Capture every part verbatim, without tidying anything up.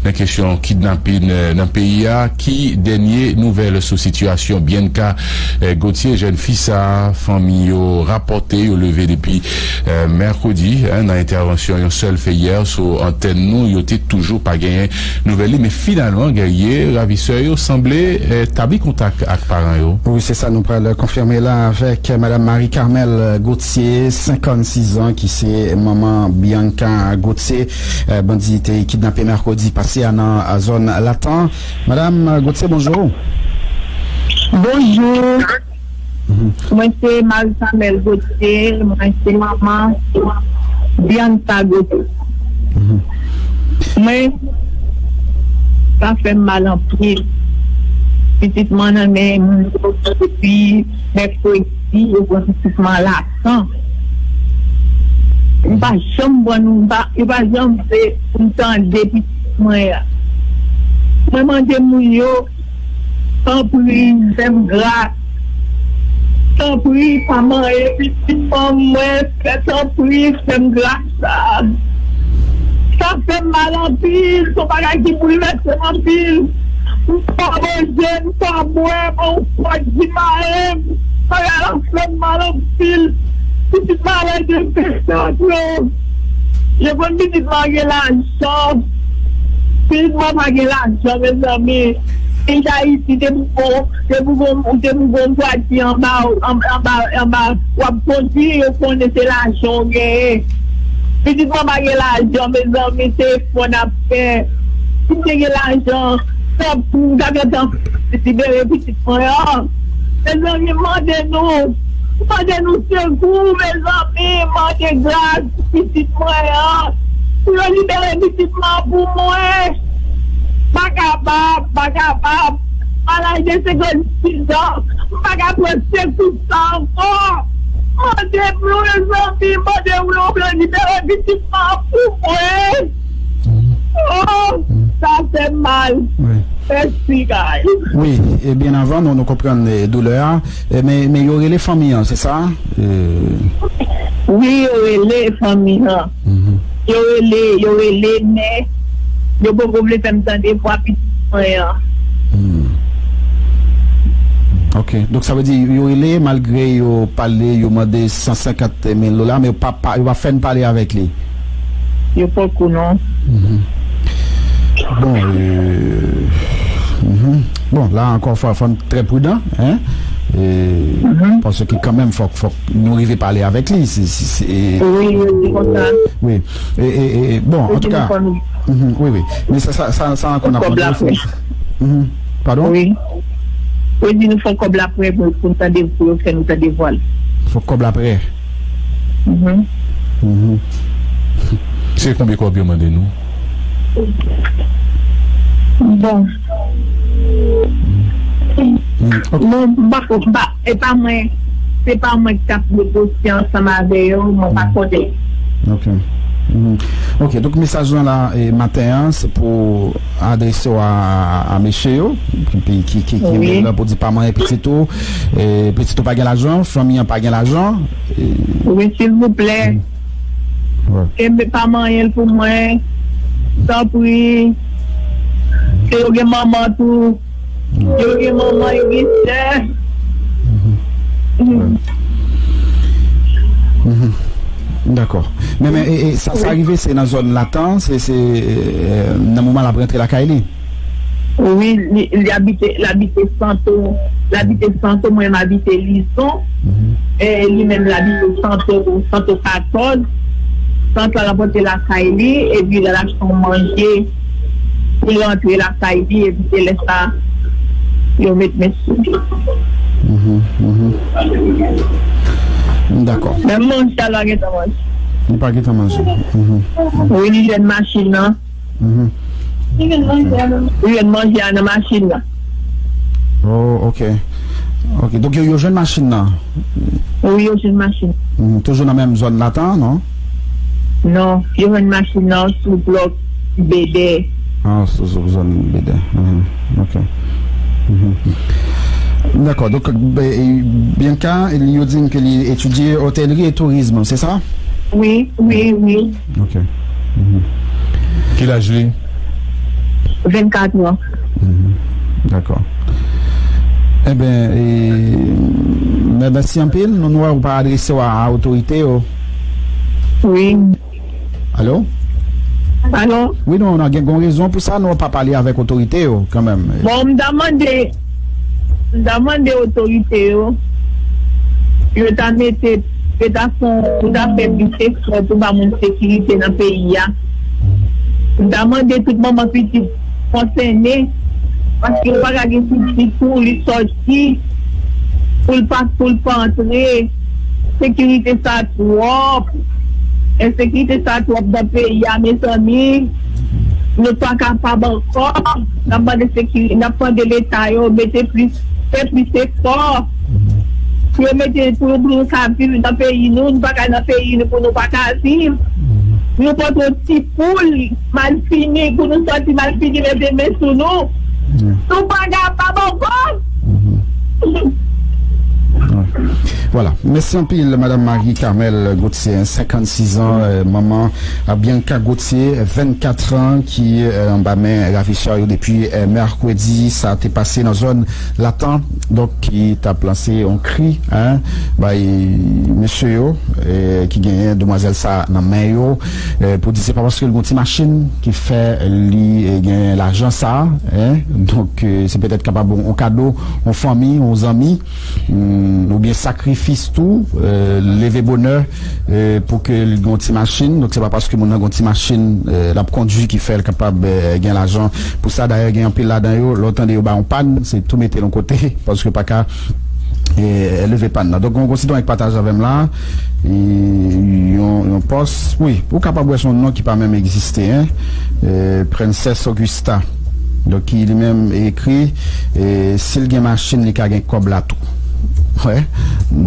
nan kesyon kidnapin, eh, nan peyi a. Ki dènye nouvèl sou sitiyasyon Bianca, eh, Gauthier, jèn fi sa a, fanmi yo rapòte yo leve depi, eh, mèkredi, eh, nan entèvansyon yon sèl fè yè sou antèn nou, yo te toujou pa genyen nouvèl li, men finalman, Guerrier, ravisè yo sanble, eh, tabli kontak ak paran yo. Wi, se sa, nou pral konfime la avèk Madam Marie Carmelle Gauthier, senkannsis an, ki se manman Bianca Gauthier, eh, bandi te kidnape mèkredi pase a nan, a, zòn Latan. Madam Gauthier, bonjou. Bonjou. Mhm. Mwen se Marie Carmelle Gauthier, mwen se manman Bianca Gauthier. Mhm. Mwen, sa fè m mal anpil. Pitit mwen nan men moun yo depi mèkredi, yo pran pitit mwen Latan. M pa janm pran, m pa, yo pa janm vle pou m tande pitit mwen an. Mwen mande moun yo, tanpri, fè m gras. Tanpri, pa manyen pitit fanm mwen, fè, tanpri, fè m gras sa. Sa fè m mal anpil, se yon bagay ki boulvèse m anpil. M pa manje, m pa bwè, m on fwa di mayen, bagay la fè m mal anpil. Pitit mwen al enfekte ankò. Yo konn pitit mwen gen lajan. Pitit mwen pa gen lajan, mezanmi. Peyi Dayiti, te pou gon, te pou gon, te pou gon bwati anba, anba, anba, w ap kondwi, yo konnen se lajan w genyen. Pitit mwen pa gen lajan, mezanmi, se efò n ap fè. Si m te gen lajan, tanpri, m ta gentan libere pitit mwen an. Mezanmi, mande nou, mande nou sekou, mezanmi, mande gras pou pitit mwen an. Pou yo libere pitit mwen an pou mwen. Pa kapab, pa kapab. A laj de senkannsis an, m pa ka pran sekou sa ankò. Mande pou mezanmi, mande pou yo libere pitit mwen an pou mwen. Oh, sa fè m mal. Wi. Mèsi, guys. Wi, e byen avan, nou, nou konprann, eh, doulè a. Eh, men, men yo rele fanmi an, se sa? Eh. Wi, yo rele fanmi an. Mhm. Yo rele, yo rele, men yo poko vle fè m tande vwa pitit mwen an. Hmm. Ok. Donk, sa vle di, yo rele, malgre yo pale, yo mande san senkant mil dola, men yo pa, pa, yo pa fè n pale avèk li. Yo poko, non. Mhm. Bon, euh, mhm. Bon, la ankò, fò, fò n trè pridan, hein? E, mhm. Paske kanmenm, fòk, fòk nou rive pale avèk li. Se, se, se, wi, wi, se konsa. Wi. E, e, e, bon, antouka. Mhm, wi, wi. Men sa, sa, sa, sa ankò n ap mande. Mhm. Padon? Wi. Yo di nou fò kòb la prè pou, pou n tande, pou yo fè nou tande vwa l. Fò kòb la prè. Mhm. Mhm. Se konbyen kòb yo mande nou? Bon. Mm, ok. Mwen, m pa, m pa, e pa mwen, se pa mwen ki t ap negosye ansanm avè yo, mwen pa konnen. Ok. Mhm. Ok, donk mesaj lan la, e, maten an, se pou adrese w a, a mesye yo, ki, ki, ki, ki, wi, menm nan pou di pa manyen pitit ou, e, pitit ou pa gen lajan, fanmi an pa gen lajan. E, wi, silvouplè. Mm. Wi. Kenbe pa manyen l pou mwen. Tanpri. Ke yo gen manman tou. Yo gen manman, yo gen sè. Mhm. Dakò. Men, men, e, e, sa, sa rive, se nan zòn Latan, se, se, e, nan moman l ap rantre lakay li. Wi, li, li abite, l abite Santo, l abite Santo, mwen m abite Lizon. Mhm. E li menm l abite Santo, Santo katòz. Santo al pote lakay li, epi l al achte yon manje. Li rantre lakay li, epi se lè sa, yo met men sou li. Mhm, mhm. Dakò. Menm manje a, l pa gentan manje. Li pa gentan manje. Mhm. Wi, li jwenn machin nan. Mhm. Li jwenn manje a nan machin nan. Oh, ok. Ok, donk yo, yo jwenn machin nan? Wi, yo jwenn machin. Mhm. Toujou nan menm zòn Latan, non? Non, yo jwenn machin nan sou blòk Bedè. Ah, sou, sou zòn Bedè. Mhm. Ok. Mhm. Dakò. Donk, be-, Bianca, yo di m ke li etidye otèlri e tourizm, se sa? Wi, wi, wi. Ok. Mhm. Ki laj li? vennkat an. Dakò. Enben, mèsi anpil. Nou, nou wè ou pa adrese w a, a otorite yo. Wi. Alo? Alo? Wi, non, non, gen gon rezon pou sa, nou pa pale avèk otorite yo, kanmenm. Bon, m ta mande, m ta mande otorite yo, yo ta mete, yo ta fè, yo ta fè plis efò pou ba moun sekirite nan peyi a. M ta mande tout manman pitit konsène, paske yo pa ka gen pitit pou li sòti, pou l pa, pou l pa antre. Sekirite sa twòp. Ensekirite sa twòp nan peyi a, mezanmi. Nou pa kapab ankò. N ap mande sekiri-, n ap mande Leta yo mete plis, fè plis efò. Pou yo mete, pou yo, pou nou ka viv nan peyi nou, nou pa ka nan peyi nou pou nou pa ka viv. Nou pote yon ti poul malfini, pou nou sòti malfini, leve men sou nou. Nou pa kapab ankò. Vwala. Mèsi anpil, Madam Marie Carmelle Gauthier, senkannsis an, euh, manman a Bianca Gauthier, vennkat an, ki, euh, anba men ravisè yo depi, euh, mèkredi. Sa te pase nan zòn Latan, donk, ki t ap lanse yon kri, hein, bay mesye yo, euh, ki genyen demwazèl sa nan men yo, euh, pou di se pa paske l gon ti machin ki fè li, euh, genyen lajan sa, hein. Donk, euh, se petèt kapab yon, yon kado, yon fanmi, yon zanmi, mm, oubyen sakrifis tou, euh, leve bonè, euh, pou ke l gon ti machin. Donk, se pa paske moun nan gon ti machin, euh, l ap kondui ki fè l kapab, euh, gen lajan pou sa. Dayè, gen anpil ladan yo, lè w tande yo ba yon pàn, se tou mete l yon kote, paske pa ka, euh, leve pàn nan. Donk, gon, gon sitwayen ki pataje avè m la, e, yon, yon pòs, wi, ou kapab wè se yon non ki pa menm egziste, hein, euh, Princess Augusta. Donk, ki li menm ekri, e, si l gen machin, li ka gen kòb la tou. Wè.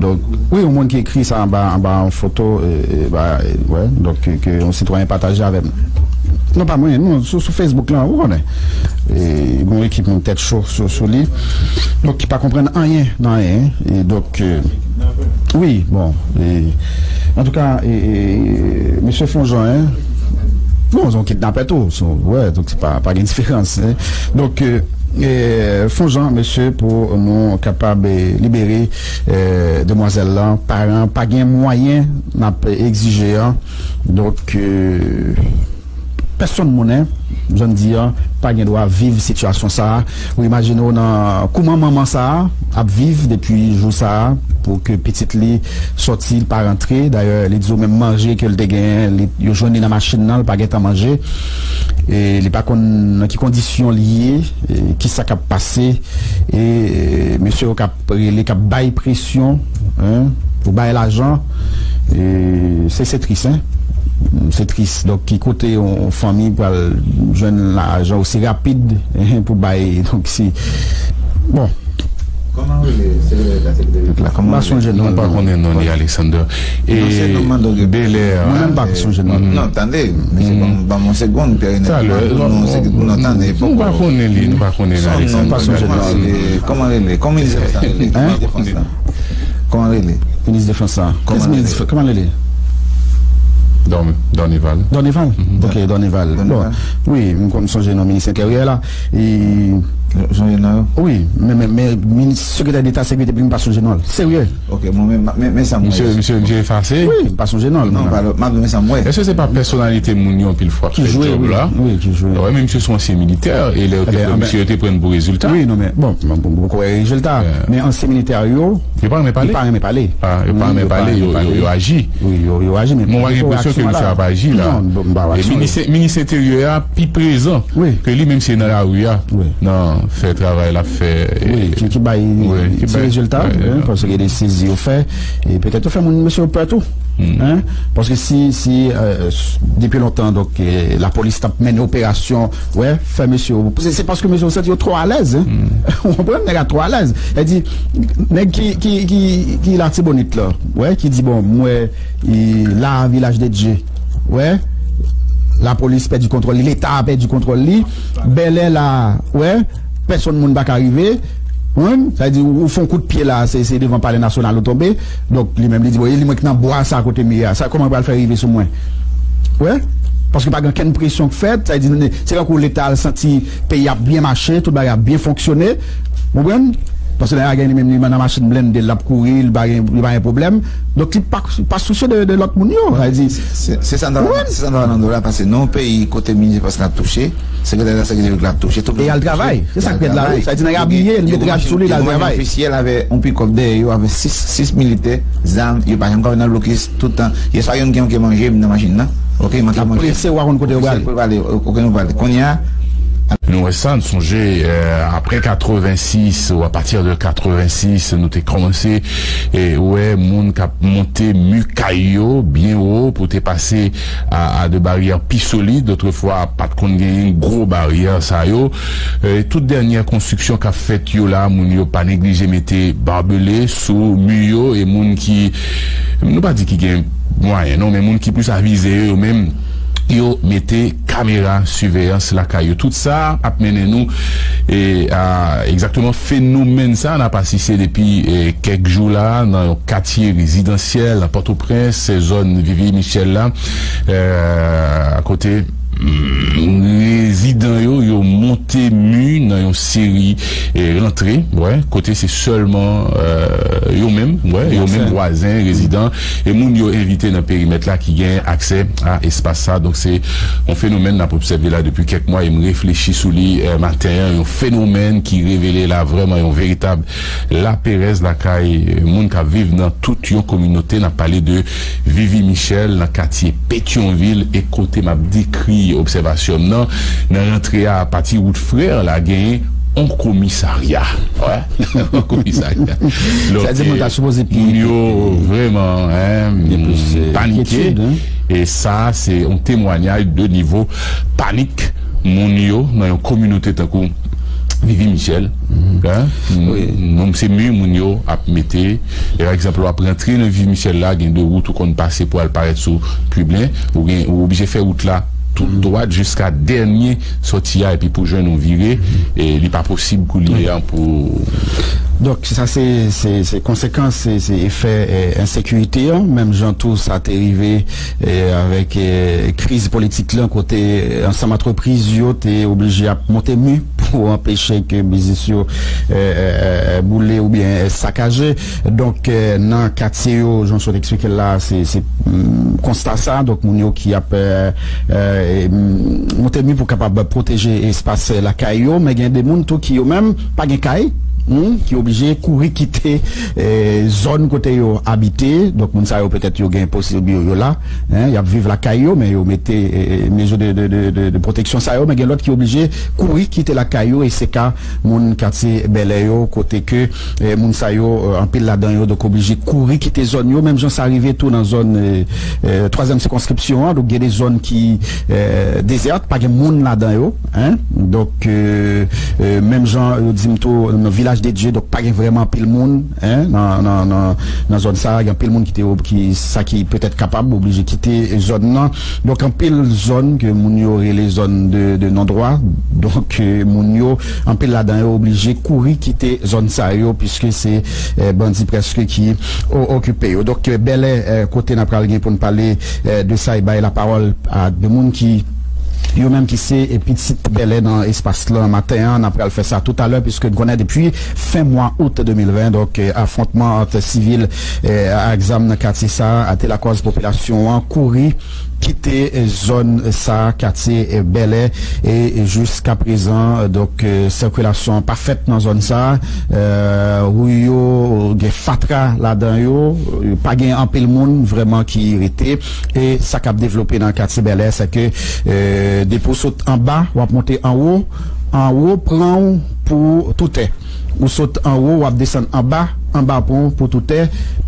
Donk, wi, yon moun ki ekri sa anba, anba yon foto, e, e, ba, e, wè, donk, ke, ke yon sitwayen pataje avè m. Non, pa mwen, non, sou, sou Facebook lan, ou konnen. E, gon ekip moun tèt cho sou, sou li. Donk, ki pa konprann anyen nan anyen. E donk, e, wi, bon, e, antouka, e, e, mesye Fonjan, hein, bon, se yon kidnapè tou, so, wè, donk se pa, pa gen diferans, hein. Donk, e, e, Fonjan, mesye, pou nou kapab, e, libere, e, demwazèl lan, paran pa gen mwayen n ap egzije an. Donk, e, pèsonn moun, hein, jan m di an, pa gen dwa viv sitiyasyon sa a. Ou imajine w nan kouman manman sa a ap viv depi jou sa a, pou ke pitit li sòti, l pa rantre. Dayè, li di w menm manje ke l te genyen, li, yo jwenn li nan machin nan, l pa gentan manje. E li pa konn nan ki kondisyon li ye, e kisa k ap pase. E, e, mesye yo k ap rele, k ap bay presyon, hein, pou bay lajan. E se, se tris, hein. Se tris. Donk, ki kote yon, yon fanmi pral jwenn lajan osi rapid, hein, pou bay, donk, si, bon. Kòman rele sekretè d'Eta, sekretè d'Eta? Kòman rele? M pa sonje non. Nou pa konnen non li, Alexander. E Belè a. Mwen menm pa sonje non. Non, tande, mesye, ban m, ban m yon segonn, Pierre René. Talè, non, non, tande, nou pa konnen li, nou pa konnen li, Alexander. Kòman rele? Kòman rele? Kòman minis defans la? Kòman rele? Minis defans la. Kòman rele? Kòman rele? Dònival. Dònival? Ok, Dònival. Bon, wi, m konn sonje non minis enteryè la. E, sonje non? Wi, men, men, men minis, sekretè d'Eta sekirite piblik, m pa sonje non l. Serye. Ok, bon, men, men, men sa m wè. Misye, misye, misye efase? Wi, m pa sonje non l. Non, pa, m ap di men sa m wè. Èske se pa pèsonalite moun yo anpil fwa k fè djòb la? Wi, ki jwe. Wè, men misye se yon ansyen militè, e lè yo te pran misye, yo te pran l pou rezilta. Wi, non, men, bon, m poko wè rezilta, men ansyen militè yo, yo pa renmen pale. Yo pa renmen pale. Ah, yo pa renmen pale, yo, yo, yo aji. Wi, yo, yo aji, men poko wè aksyon la. Non, m pa wè aksyon la. E minis, minis enteryè a pi prezan ke li, menm si se nan lari a, nan fè travay l ap fè. Wi, ki, ki bay ti rezilta, hein, paske gen de sezi yo fè, e petèt yo fè moun, mesye yo pè tou, hein, paske si, si, euh, s-, depi lontan, donk, euh, lapolis t ap mennen operasyon, wè, fè mesye yo, se, se paske mesye yo santi yo twò alèz, hein. Ou konprann, nèg la twò alèz. Sa di, nèg ki, ki, ki, ki Latibonit la, wè, ki di, bon, m wè, e, la, Vilaj de Dye, wè, lapolis pèdi kontwòl li, Leta a pèdi kontwòl li, Bèlè la, wè, pèsonn moun pa ka rive, konprann? Sa di, ou, ou fè yon kout pye la, se, se devan Palè Nasyonal ou tonbe. Donk, li menm, li di, bon, e li menm ki nan bwa sa kote m ye a. Sa, kòman l pral fè rive sou mwen? Wè? Paske pa gen okenn presyon k fèt, sa vle di, se tankou Leta al santi peyi ap byen mache, tout bagay ap byen fonksyone. Ou konprann? Paske nèg la gen li menm, li nan machin blende, l ap kouri, li pa gen, li pa gen pwoblèm. Donk, li pa, pa sousye de, de lòt moun yo. Sa vle di, se, se sa n ta, se sa n ta pale la, paske nan yon peyi kote minis espas la touche, sekretè deta sekirite piblik la touche, tout moun touche. E al travay. Se sa k fèt la, wi. Sa vle di, nèg la abiye, l mete rad sou li, l al travay. Ofisyèl avè yon pikòp dèyè yo, avè sis, sis militè, zam, yo pa janm kanpe nan blokis, tout tan. Yè swa youn gen yon ke manje nan machin nan. Ok, manke manje. Prese, ou pa konn kote yo prale. Prese, kote yo prale, ok, nou prale. Kounye a, nou wè sa, nou sonje, euh, apre katrevennsis, ou apati de katrevennsis, nou te kòmanse, e, wè moun k ap monte mi kay yo byen wo pou te pase a, a de baryè pi solid. Otrefwa, pa t konn genyen gwo baryè sa yo. E, tout dènyè konstriksyon k ap fèt yo la, moun yo pa neglije mete babele sou mi yo, e moun ki, nou pa di ki gen mwayen, non, men moun ki plis avize yo, yo menm, yo mete kamera siveyans lakay yo. Tout sa ap mennen nou, e, a egzakteman fenomèn sa n ap asiste depi, e, kèk jou la, nan yon katye rezidansyèl nan Pòtoprens, se zòn Vivi Michel la, e, kote, mm, rezidan yo, yo monte mi nan yon seri, e, rantre, wè, kote se sèlman, e, yo menm, wè, yo menm vwazen, rezidan, e moun yo envite nan perimèt la ki gen aksè a espas sa. Donk, se yon fenomèn n ap obsève la depi kèk mwa, e m reflechi sou li, e, maten an, yon fenomèn ki revele la vrèman yon veritab laperèz lakay, e, moun k ap viv nan tout yon kominote. N ap pale de Vivi Michel, nan katye Petyonvil, e kote m ap dekri obsèvasyon m nan, nan rantre a, apati wout Frè la, genyen yon komisarya. Wè, yon komisarya. Donk, sa vle di moun ta sipoze pi, moun yo vrèman, en, gen plis, e, panike. Enkyetid, en. E sa, se yon temwayaj de nivo panik moun yo nan yon kominote tankou Vivi Michel, en, wi, nonm se mi moun yo ap mete. E pa egzanp, w ap rantre nan Vivi Michel la, gen de wout ou konn pase pou al parèt sou Piblen, ou gen, ou oblije fè wout la tout dwat jiska dènye sòti a, epi pou jwenn yon vire, e li pa posib kounye a pou. Donk, sa se, se, se konsekans, se, se efè, e, ensekirite an, menm jan tou sa te rive, e, avèk, e, kriz politik lan, kote, e, ansanm antrepriz yo te oblije ap monte mi pou anpeche ke biznis yo, e, e, e, e, boule oubyen, e, sakaje. Donk, e, nan katye yo, jan w sot eksplike l la, se, se, mm, konsta sa. Donk, moun yo ki ap, e, e, mm, monte mi pou kapab pwoteje espas, e, lakay yo, men gen de moun tou ki yo menm pa gen kay, hmm, ki oblije kouri kite, e, zòn kote yo abite. Donk, moun sa yo petèt yo gen posib yo, yo la, en, y ap viv lakay yo, men yo mete, e, e, mezi de, de, de, de, de pwoteksyon sa yo, men gen lòt ki oblije kouri kite lakay yo, e se ka moun katye Bèlè yo, kote ke, e, moun sa yo, e, anpil ladan yo, donk, oblije kouri kite zòn yo, menm jan sa rive tou nan zòn, e, e, twazyèm sikonskripsyon an, donk, gen de zòn ki, e, dezèt, pa gen moun ladan yo, en, donk, e, e, menm jan yo di m tou, nan Vilaj de Dye, donk, pa gen vrèman anpil moun, en, nan, nan, nan, nan zòn sa, gen anpil moun ki te, ki, sa ki petèt kapab oblije kite zòn nan. Donk, anpil zòn ke moun yo rele zòn de, de non dwa. Donk, e, moun yo, anpil ladan yo oblije kouri kite zòn sa yo, piske se, e, bandi prèske ki o-, okipe yo. Donk, e, Bèlè, e, kote n ap pral gen pou n pale, e, de sa e bay lapawòl a de moun ki, yo menm ki se, e, pitit Bèlè nan espas lan maten an. N ap pral fè sa toutalè, piske n konnen depi fen mwa out de mil ven, donk, e, afwontman ant sivil, e, ak zam nan katye sa a te lakòz popilasyon an kouri kite, e, zòn sa a, katye, e, Bèlè, e, e jiska prezan, e, donk, e, sikilasyon pa fèt nan zòn sa a, e, ri yo gen fatra ladan yo, e, pa gen anpil moun vrèman ki rete, e sa k ap devlope nan katye Bèlè, se ke, e, depi w sot anba, w ap monte anwo, anwo pran w pou toutè. Ou sot anwo, w ap desann anba, anba pran w pou toutè.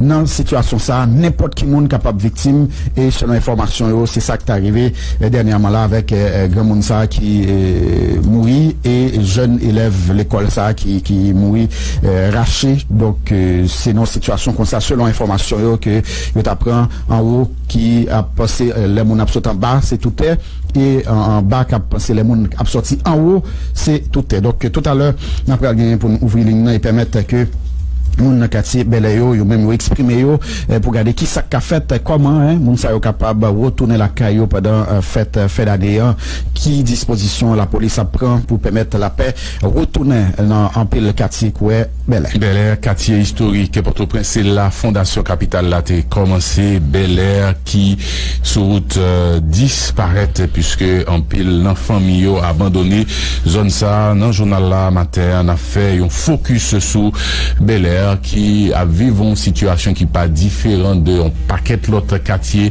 Nan sitiyasyon sa a, nenpòt ki moun kapab viktim, e selon enfòmasyon yo, se sa k ta rive, e, dènyèman la avèk, e, e, granmoun sa a ki, e, mouri, e jèn elèv lekòl sa a ki, ki mouri, e, rache. Donk, e, se nan sitiyasyon konsa, selon enfòmasyon yo, ke yo ta pran anwo ki ap panse, e, lè moun ap sot anba, se toutè, e an, anba k ap panse lè moun ap sòti anwo, se toutè. Donk, toutalè, n ap pral genyen pou n ouvri liy nan e pèmèt ke Moun nan katye Bèlè yo, yo menm yo eksprime yo eh, pou gade ki sa k ka fèt, eh, kòman eh, moun sa yo kapab retounen lakay yo pandan eh, fèt eh, fen dane an, ki dispozisyon lapolis ap pran pou pèmèt lapè retounen nan anpil katye kwè Bèlè. Bèlè, katye istorik Pòtoprens, se la fondasyon kapital la te kòmanse. Bèlè ki sou wout eh, disparèt, piske anpil nan fanmi yo abandone zòn sa a. Nan jounal la maten an, n ap fè yon fokis sou Bèlè ki ap viv yon sitiyasyon ki pa diferan de yon pakèt lòt katye,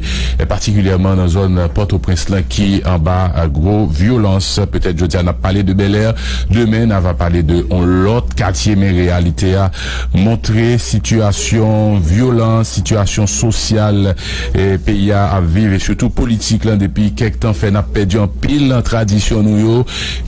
patikilyèman nan zòn Pòtoprens lan ki anba gwo vyolans. Petèt jodi a n ap pale de Bèlè, demen n ava pale de yon lòt katye, men reyalite a montre sitiyasyon vyolans, sitiyasyon sosyal eh, peyi a ap viv, e sitou politik lan depi kèk tan fè n ap pèdi anpil nan tradisyon nou yo.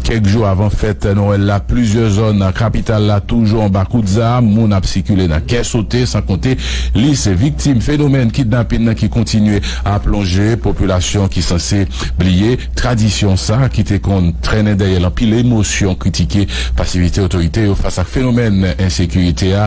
Kèk jou avan fèt Nwèl la, plizyè zòn nan kapital la toujou anba kout zam, moun ap sikile nan kè sote, san konte lis viktim fenomèn kidnapin nan ki kontinye ap lonje. Popilasyon ki sanse bliye tradisyon sa ki te konn trennen dèyè l anpil emosyon, kritike pasivite otorite yo fas ak fenomèn ensekirite a.